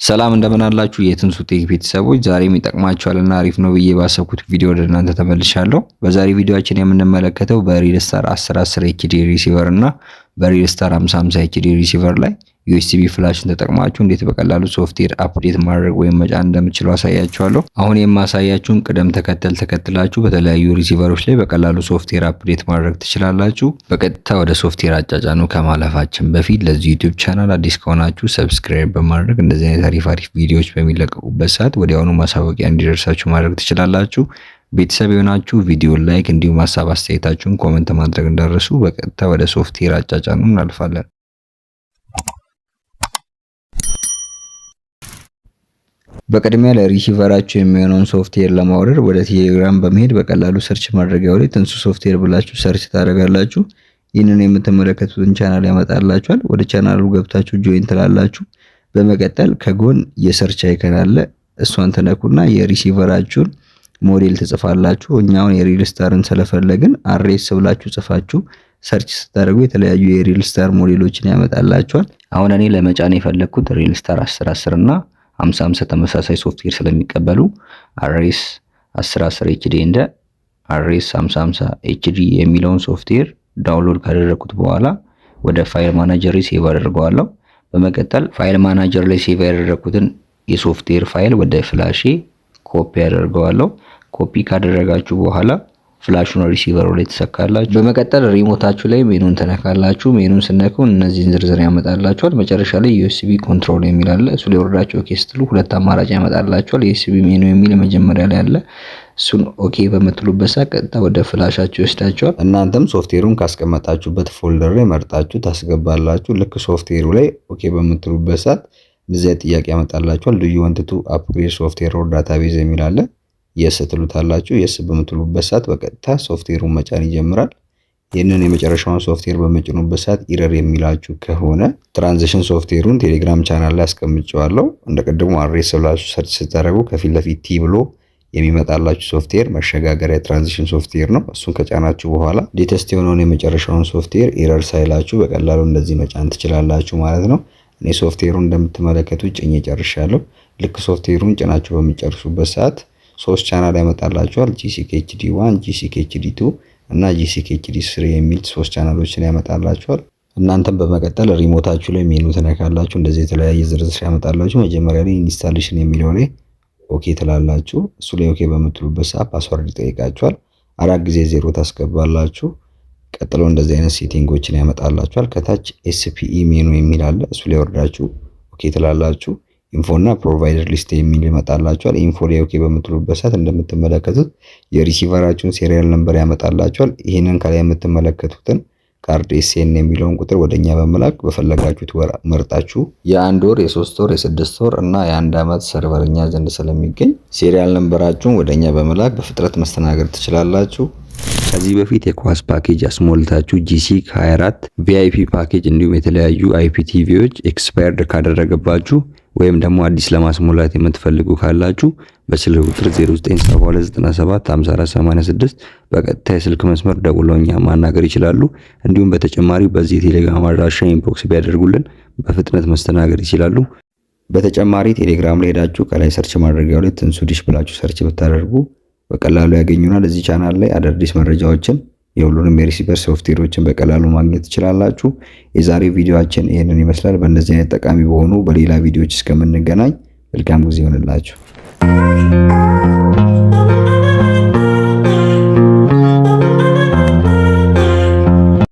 ሰላም፣ እንደምን አላችሁ የትንሱ ቴክ ቤተሰቦች፣ ዛሬም ይጠቅማችኋልና አሪፍ ነው ብዬ ባሰብኩት ቪዲዮ ወደ እናንተ ተመልሻለሁ። በዛሬ ቪዲዮአችን የምንመለከተው በ Real Star 1010 HD receiver እና በ Real Star 5050 HD receiver ላይ USB flash ን ተጠቅማችሁ እንዴት በቀላሉ software update ማድረግ ወይም መጫን እንደምትችሉ አሳያችኋለሁ። አሁን የማሳያችሁን ቅደም ተከተል ተከትላችሁ በተለያዩ receiver ኦች ላይ በቀላሉ software update ማድረግ ትችላላችሁ። በቀጥታ ወደ ሶፍትዌር አጫጫኑ ከማለፋችን በፊት ለዚህ YouTube channel አዲስ ከሆናችሁ subscribe በማድረግ እንደዚህ አይነት አሪፍ አሪፍ ቪዲዮዎች በሚለቀቁበት ሰዓት ወዲያውኑ ማሳወቂያ እንዲደርሳችሁ ማድረግ ትችላላችሁ። ቤተሰብ የሆናችሁ ቪዲዮ like እንዲሁም ሀሳብ አስተያየታችሁን comment ማድረግ እንዳትረሱ። በቀጥታ ወደ ሶፍትዌር አጫጫኑ እናልፋለን። በቅድሚያ ለ receiver ኣችሁ የሚሆነውን ሶፍትዌር ለማውረድ ወደ ቴሌግራም በመሄድ በቀላሉ search ማድረጊያው ላይ ትንሱ ሶፍትዌር ብላችሁ search ታደርጋላችሁ። ይህንን የምትመለከቱትን ቻናል ያመጣላችኋል። ወደ ቻናሉ ገብታችሁ join ትላላችሁ። በመቀጠል ከጎን የ search icon አለ። እሷን ትነኩና የ receiver ኣችሁን ሞዴል ትጽፋላችሁ። እኛ አሁን የ Real Star ን ስለፈለግን RS ብላችሁ ጽፋችሁ search ስታደርጉ የተለያዩ የ Real Star ሞዴሎችን ያመጣላችኋል። አሁን እኔ ለመጫን የፈለግኩት Real Star 10 10 እና 50 50 ተመሳሳይ ሶፍትዌር ስለሚቀበሉ RS 10 10 HD and RS 50 50 HD የሚለውን software download ካደረግኩት በኋላ ወደ file manager save አደርገዋለሁ። በመቀጠል file manager ላይ save ያደረግኩትን የ software file ወደ flash ኤ copy አደርገዋለሁ። ኮፒ ካደረጋችሁ በኋላ flash ኡን receiver ኡ ላይ ትሰካላችሁ። በመቀጠል remote ኣችሁ ላይ ሜኑን ትነካላችሁ። ሜኑን ስትነኩ እነዚህን ዝርዝር ያመጣላችኋል። መጨረሻ ላይ USB control የሚል አለ። እሱ ላይ ወርዳችሁ okay ስትሉ ሁለት አማራጭ ያመጣላችኋል። USB menu የሚል መጀመሪያ ላይ አለ። እሱን okay በምትሉበት ሰዓት ቀጥታ ወደ flash ኣችሁ ይወስዳችኋል። እናንተም ሶፍትዌሩን ካስቀመጣችሁበት folder ላይ መርጣችሁ ታስገባላችሁ። ልክ ሶፍትዌሩ ላይ okay በምትሉበት ሰዓት እንደዚያ ጥያቄ ያመጣላችኋል። "Do you want to upgrade software or database?" የሚል አለ። Yes ትሉታላችሁ። Yes በምትሉበት ሰዓት በቀጥታ ሶፍትዌሩን መጫን ይጀምራል። ይህንን የመጨረሻውን ሶፍትዌር በምትጭኑበት ሰዓት error የሚላችሁ ከሆነ transition software ኡን ቴሌግራም ቻናል ላይ አስቀምጨዋለሁ። እንደ ቅድሙ RS ብላችሁ search ስታደርጉ ከፊት ለፊት T ብሎ የሚመጣላችሁ ሶፍትዌር መሸጋገሪያ transition software ነው። እሱን ከጫናችሁ በኋላ latest የሆነውን የመጨረሻውን software error ሳይላችሁ በቀላሉ እንደዚህ መጫን ትችላላችሁ ማለት ነው። እኔ ሶፍትዌሩን እንደምትመለከቱት ጭኜ ጨርሻለሁ። ልክ ሶፍትዌሩን ጭናችሁ በምትጨርሱበት ሰዓት ሶስት ቻናል ያመጣላችኋል። GCK HD 1፣ GCK HD 2 እና GCK HD 3 የሚል ሶስት ቻናሎችን ያመጣላችኋል። እናንተም በመቀጠል remote ኣችሁ ላይ ሜኑ ትነካላችሁ። እንደዚህ የተለያየ ዝርዝር ያመጣላችሁ። መጀመሪያ ላይ installation የሚለው ላይ okay ትላላችሁ። እሱ ላይ okay በምትሉበት ሰዓት password ይጠይቃችኋል። አራት ጊዜ ዜሮ ታስገባላችሁ። ቀጥሎ እንደዚህ አይነት setting ኦችን ያመጣላችኋል። ከታች SPE menu የሚል አለ። እሱ ላይ ወርዳችሁ okay ትላላችሁ። Info እና provider list የሚል ይመጣላችኋል። Info ላይ okay በምትሉበት ሰዓት እንደምትመለከቱት የ receiver ኣችሁን serial number ያመጣላችኋል። ይህንን ከላይ የምትመለከቱትን card SN የሚለውን ቁጥር ወደኛ በመላክ በፈለጋችሁት ወር መርጣችሁ የ1 ወር፣ የ3 ወር፣ የ6 ወር እና የ1 ዓመት server እኛ ዘንድ ስለሚገኝ serial number ኣችሁን ወደኛ በመላክ በፍጥነት መስተናገድ ትችላላችሁ። ከዚህ በፊት የኳስ ፓኬጅ አስሞልታችሁ GCK 24 VIP package እንዲሁም የተለያዩ IPTV ዎች expired ካደረገባችሁ ወይም ደግሞ አዲስ ለማስሞላት የምትፈልጉ ካላችሁ በስልክ ቁጥር 0972975486 በቀጥታ የስልክ መስመር ደውለው እኛን ማናገር ይችላሉ። እንዲሁም በተጨማሪ በዚህ የቴሌግራም አድራሻ inbox ቢያደርጉልን በፍጥነት መስተናገድ ይችላሉ። በተጨማሪ ቴሌግራም ላይ ሄዳችሁ ከላይ search ማድረጊያው ላይ ትንሱ ዲሽ ብላችሁ search ብታደርጉ በቀላሉ ያገኙናል። እዚህ ቻናል ላይ አዳዲስ መረጃዎችን፣ የሁሉንም የ receiver software ኦችን በቀላሉ ማግኘት ትችላላችሁ። የዛሬው ቪዲዮአችን ይህንን ይመስላል። በእንደዚህ አይነት ጠቃሚ በሆኑ በሌላ ቪዲዮዎች እስከምንገናኝ መልካም ጊዜ ይሁንላችሁ።